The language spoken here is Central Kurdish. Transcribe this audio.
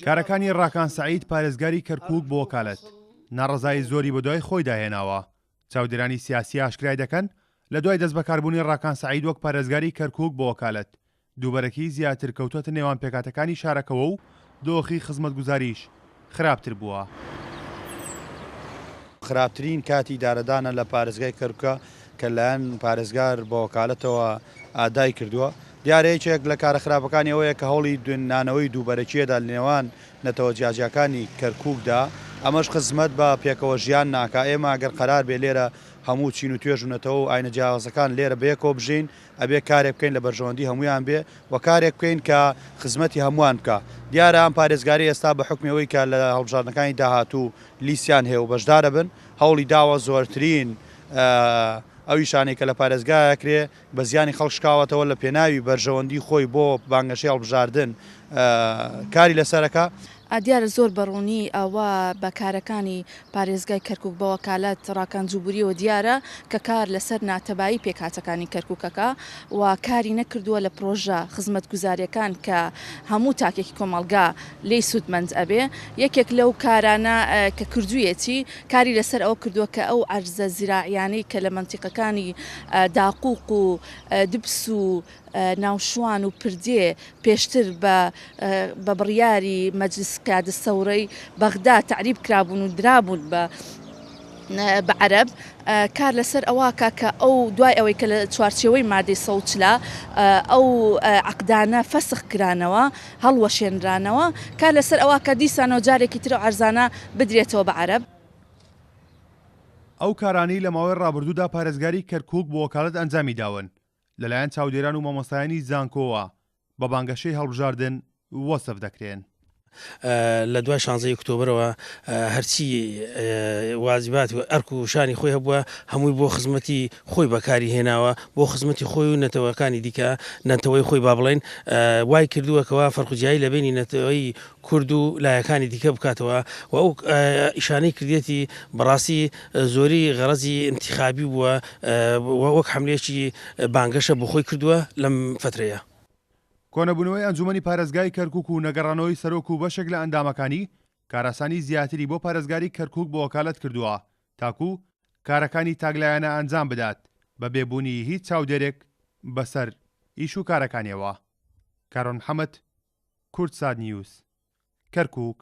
کارەکانی ڕاکان سەعید پارێزگاری کەرکوک بۆ وەکالەت، ناڕەزایی زۆری بەدوای خۆیدا هێناوە، چاودێرانی سیاسی ئاشکرای دەکەن، لە دوای دەستبەکاربوونی ڕاکان سەعید وەک پارێزگاری کەرکوک بۆ وەکالەت، دووبەرەکی زیاتر کەوتووەتە نێوان پێکهاتەکانی شارەکەوە و دۆخی خزمەتگوزاریش خراپتر بووە. خراپترین کاتی دارەدانە لە پارێزگای کەرکوکە کە لایەن پارێزگار بە وەکالەتەوە ئادای کردووە. دیارە یەکێک لە کارە خراپەکانی ئەوەیە کە هەوڵی نانەوەی دووبەرەکییەدا لە نێوان نەتەوە جیاجیاکانی کەرکوکدا، ئەمەش خزمەت بە پێکەوە ژیان ناکا. ئێمە گەر قەرار بێ لێرە هەموو چین و توێژ و نەتەوە و ئاینە جیاوازەکان لێرە بەیەکەوە بژین، ئەبێ کارێک بکەین لە بەرژەوەندی هەموویان بێ و کارێک بکەین کە خزمەتی هەمووان بکا. دیارە ئەم پارێزگارەی ئێستا بە حوکمی ئەوەی کە لە هەڵبژاردنەکانی داهاتوو لیستیان هەیە و بەشدارەبن، هەوڵی داوە زۆرترین ئەو ئیشانەی کە لە پارێزگا ئەکرێ بە زیانی خەڵک شکاوەتەوە لە پێناوی بەرژەوەندی خۆی بۆ بانگەشەی هەڵبژاردن کاری لەسەر ئەکا. دیارە زۆر بە ڕوونی ئەوە بە کارەکانی پارێزگای کەرکوک بە وەکالەت ڕاکان جوبوریەوە دیارە کە کار لەسەر ناتەبایی پێکهاتەکانی کەرکوکەکە و کاری نەکردووە لە پرۆژە خزمەتگوزاریەکان کە هەموو تاکێکی کۆمەڵگا لێی سوودمەند ئەبێ یەکێک لەو کارانە کە کردوویەتی کاری لەسەر ئەوە کردووە کە ئەو عەرزە زیراعیانەی کە لە مەنتیقەکانی داقوق و دبس و ناوشوان و پردێ پێشتر بە بە بڕیاری مەجلس قیادە سەورەی بەغدا تەعریب کرابوون و درابوون بە بە عەرەب کار لەسەر ئەوە کا کە ئەو دوای ئەوەی کە لە چوارچێوەی مادەی 140 ئەو عەقدانە فەسخ کرانەوە هەڵوەشێنرانەوە کار لەسەر ئەوە کە دیسانەوە جارێکی تر ئەو عەرزانە بدرێتەوە بە عەرەب. ئەو کارانەی لە ماوەی ڕابردوودا پارێزگاری کەرکووک بۆ وەکالەت ئەنجامی داون، لەلایەن چاودێران و مامۆستایانی زانکۆوە بە بانگەشەی هەڵبژاردن وەسف دەکرێن. لە دوای شانزەی ئۆکتۆبەرەوە هەرچی واجبات و ئەرک و شانی خۆی هەبووە هەمووی بۆ خزمەتی خۆی بەکاری هێناوە بۆ خزمەتی خۆی و نەتەوەکانی دیکە نەتەوەی خۆی با بڵێین وای کردووە کەوا فەرق و جیایی لە بینی نەتەوەی کورد و لایەکانی دیکە بکاتەوە و ئەو ئیشانەی کردێتی بەڕاستی زۆری غەرەزی ئینتیخابی بووە وەک حەملەیەکی بانگەشە بۆ خۆی کردووە لەم فەترەیە. کۆنەبوونەوەی ئەنجوومەنی پارێزگای کەرکووک و نەگەڕانەوەی سەرۆک و بەشێک لە ئەندامەکانی، کارئاسانی زیاتری بۆ پارێزگاری کەرکووک بە وەکالەت کردووە تاکوو کارەکانی تاکلایەنە ئەنجام بدات بە بێ بوونی هیچ چاودێرێک بەسەر ئیش و کارەکانیەوە. کاروان محەمەد، کوردسات نیوز، کەرکووک.